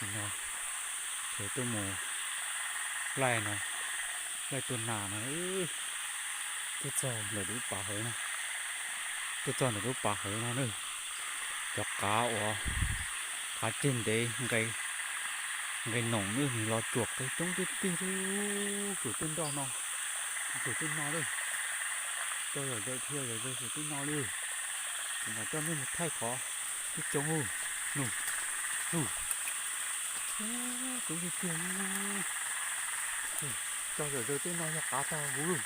No, ces tuaj mus laij no, laij tua nas no, tuaj txog ntawm lub pas hawv no, tuaj txog ntawm lub pas hawv no na, cov qav uas qav ceg ntev nqe noom na nws los tsuam qe coob tiag tiag li. Saum tej nroj no, saum tej no lawm, coj zom zaws thiab zom zaws saum tej no li. Kuv mam coj nej mus thaij qhov coob coob, nug, nug, coob tiag tiag. Coj zom zaws tej no yog qav tag huv.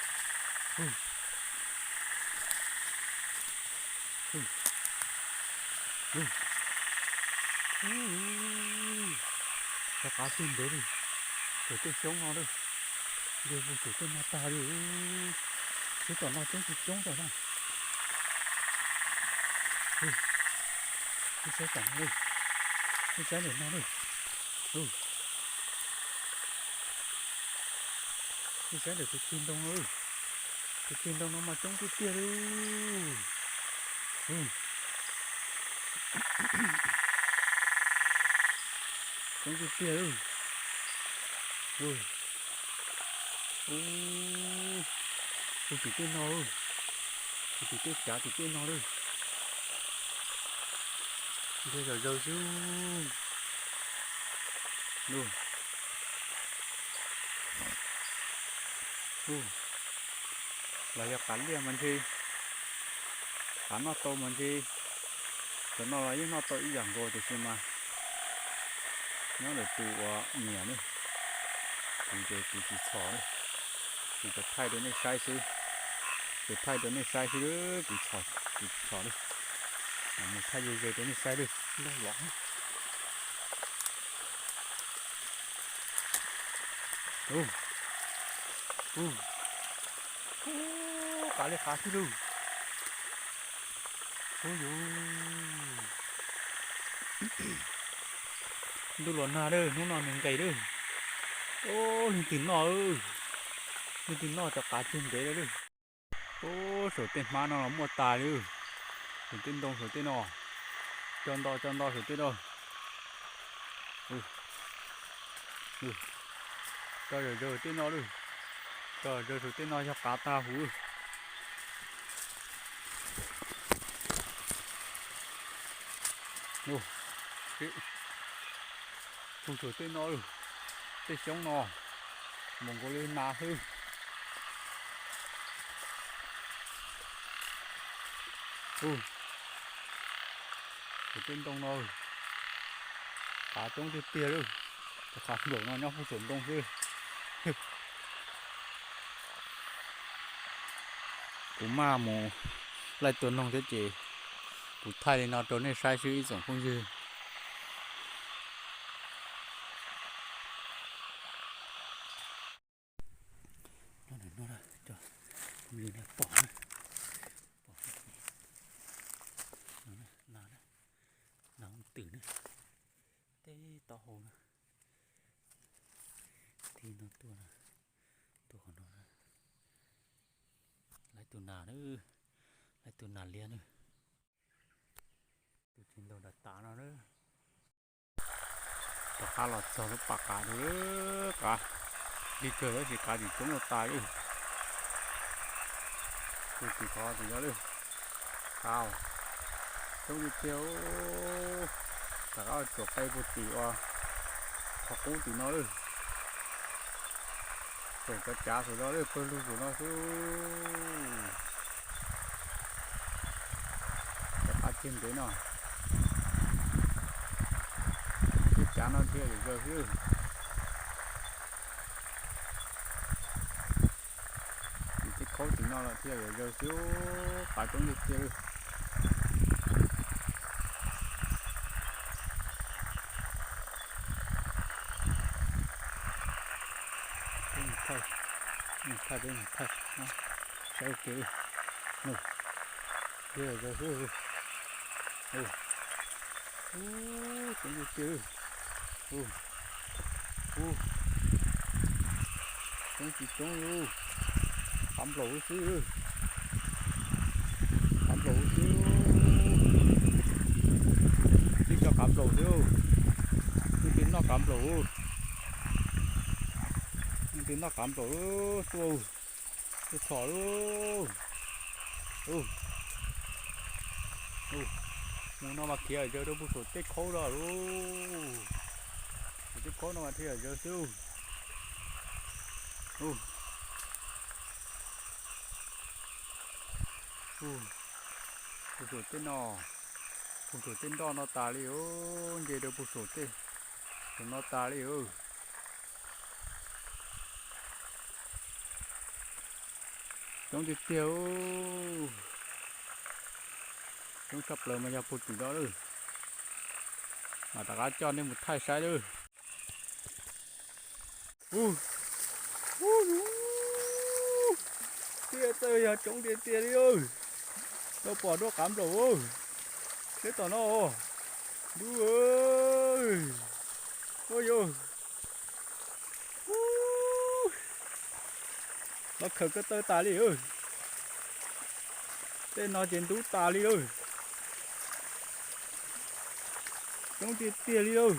Cov qav ceg ntev li, saum tej xyoob no lawm, yog hu saum tej no tag li. Saib tom no coob tsis coob tom no. Saib tom no, saib ntawm no lawm. Saib ntawm tus ceg ntoo no, tus ceg ntoo no mas coob tiag tiag li. Coob tiag tiag li. Hu tim tej no, hu tim tej cav tim tej no lawm. Ntsia zom zaws xwb. Los yog qav liaj mas ntshe qav noj tau mas ntshe, cov no los yeej noj tau ib yam nkaus tiam sis mas nyob ntawm tus uas nyiam ne, kuv ces kuv tsis txhom, kuv tsuas thaij rau nej saib xwb, tsuas thaij rau nej saib xwb, kuv tsis txhom li. Mus thaij ze ze rau nej saib lawm, nplooj los. Ub, ub, qav li qav xwb lauj. Ub yus, ntuj los nag lawm, hnub no nws nqis lawm. Ub, leej twg noj, leej twg noj cov qav ceg ntev lawm. Ub, saum tej hmab no los muaj tas li. Saum tej ntoo saum tej no, coj nto coj nto saum tej no. Coj zom zaws tej no lawm, coj zom zaws saum tej no yog qav tag huv. Hu saum tej no, tej xyoob no mus nkaus li nas xwb. Hu, saum tej ntoo no qav coob tiag tiag li. Cov qav nplaum no nyob puag saum ntoo xwb. Kuv maj mus laij tua noog thiab ces kuv thaij li no rau nej saib xwb ib tsoom phooj ywg. Nyob ntawm no cov phooj ywg na pom na, pom na, nas na, nas twm na, teb taub hau na, tib no tuaj na, tuaj qhov no na. Laib tus nas na, laib tus nas liab na. Tus tsis ntaug dav tas no na. Rov qab los txog lub pas qav dua lawm, qav lig kawg tab sis qav tsis coob los tas li. Puag tim qhov tim no lawm, qav coob tiag tiag. Rov qab tsuam qe puag tim uas qhov qub tim no lawm. Saum cov cav saum no lawm, pawg lug saum no xwb. Cov qav ceg ntev no, tej cav no thiaj yam zaws xwb. Tim tej khaub tim no los thiaj yam zaws xwb, qav coob tiag tiag li. Peb mus thaij, peb mus thaij, peb mus thaij, saib ua ke li. Nws, thiaj yam zaws xwb. Ub, coob tiag tiag li. Ub, ub, coob tsis coob li. Qav nplaum xwb, qav nplaum xwb. Tib co qav nplaum xwb. Tus tsis Noj qav nplaum, leej twg noj qav nplaum tuaj, tuaj txhom lauj. Mus no mas khiav yawg rau puag saum tej khaub no lauj. Saum tej khaub no mas thiaj yawg xwb. Puag saum tej no, puag saum tej nroj no tas li os, nce rau puag saum tej, saum no tas li os. Coob tiag tiag, coob tshaj plaws mas yog puag tim no lawm. Mam rov qab coj nej mus thaij saib lawm. Ub, ub, tiag txawj yog coob tiag tiag li. Tau pom duab qav nplaum seb tom no. Ntuj, ua yog los khaws ko taw tas li. Tej no ces ntub tas li lawm. Coob tiag tiag li lawm.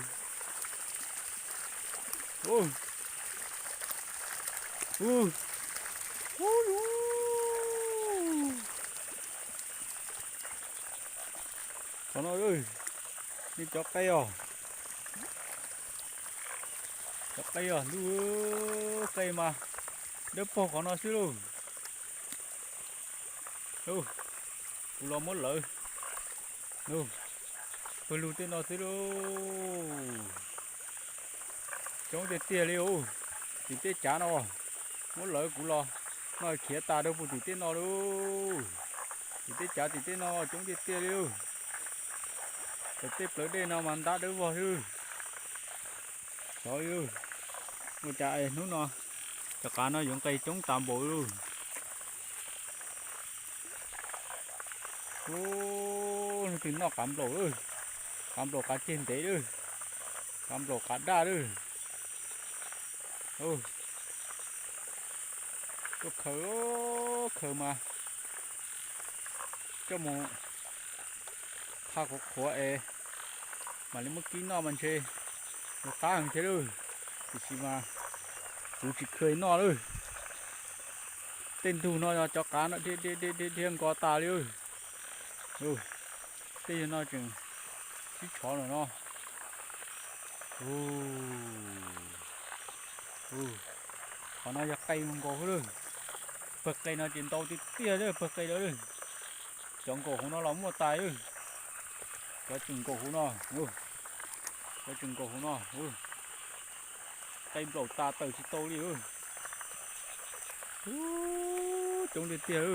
Qhov no, nej cov qe os, cov qe os, ntuj, qe mas dawb paug qhov no xwb lauj. Kuv los muab lawv, pawg lug tej no xwb lauj. Coob tiag tiag li os. Tim tej cav no, muab lawv kuv los no khiav tas rau puag tim tej no lauj. Tim tej cav tim tej no coob tiag tiag li. Tej plawv dej no mas ntab dawb vog xwb. Xyov li, ua cas hnub no cov qav no yuav nqe coob tas npaum li. Ub, leej twg noj qav nplaum, qav nplaum qav ceg ntev lawm, qav nplaum qav daj lawm. Tuaj khaws, khaws mas coj mus tha qhuav qhuav es mam li muab kib noj mas ntshe yuav qab heev thiab lawm. Tiam sis mas kuv tsis khaws noj lawm. Tej ntug no yog cov qav no dhia dhia dhia nkos tas li. Tej yog no tseem sib tshov no no. Qhov no yog qe mus nkaus xwb lawm. Pawg qe no ces ntau tiag tiag lawm, pawg qe lawm. Cov nkaus hauv no los muaj tas lawm. Cov tseem nkaus hauv no, cov tseem nkaus hauv no, qe nplaum tas tawm tsis tau li. Ub, coob tiag tiag.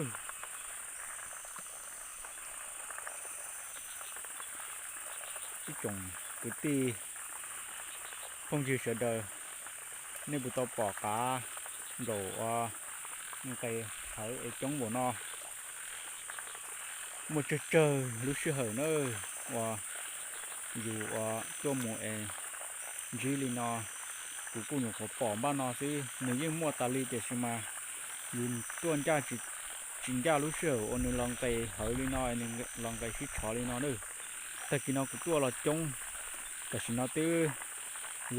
Ib tsoom kwv tij phooj ywg sawv daws, nej puas tau pom qav nplaum uas nqes hawv es coob npaum no? Muaj tsawg tsawg lub sij hawm na uas yus uas tuaj mus es ntsib li no, kuv kuj nyuam qhuav pom npaj no xwb, nws yeej muaj tas li tiam sis mas yus tuaj ncaj tsis ncaj lub sij hawm uas nws los nqes hawv li no, nws los nqes sib tshov li no na. Tag kis no kuv tuaj los coob, tam sim no twb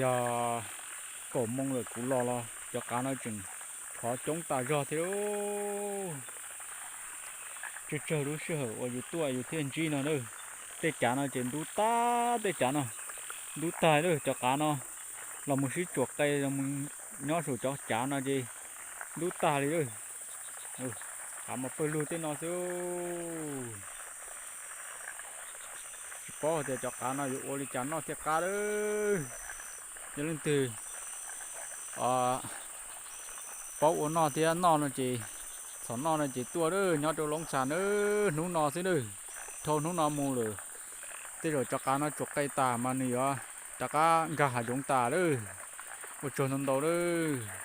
yog kaum moo lawm kuv los los cov qav no tseem tshov coob tas zog thiab. Tsawg tsawg lub sij hawm uas yus tuaj yus thiaj ntsib no na. Tej cav no ces ntub tag, tej cav no ntub tag lawm, cov qav no los mus sib tsuam qe los nyob saum cov cav no ces ntub tag li lawm. Qav mas pawg lug tej no xwb. Tsis paub hais tias cov qav no yuav ua li cas noj thiaj qab lawm. Yog leej twg paub ua noj thiab noj no ces, txhom noj no ces tuaj lawm, nyob rau Loob Xas na, hnub no xwb na. Dhau hnub no mus lawm, tej zaum cov qav no tsuam qe tas mas nws yuav rov qab nkag hav zoov tas lawm. Ua tsaug ntau ntau lawm.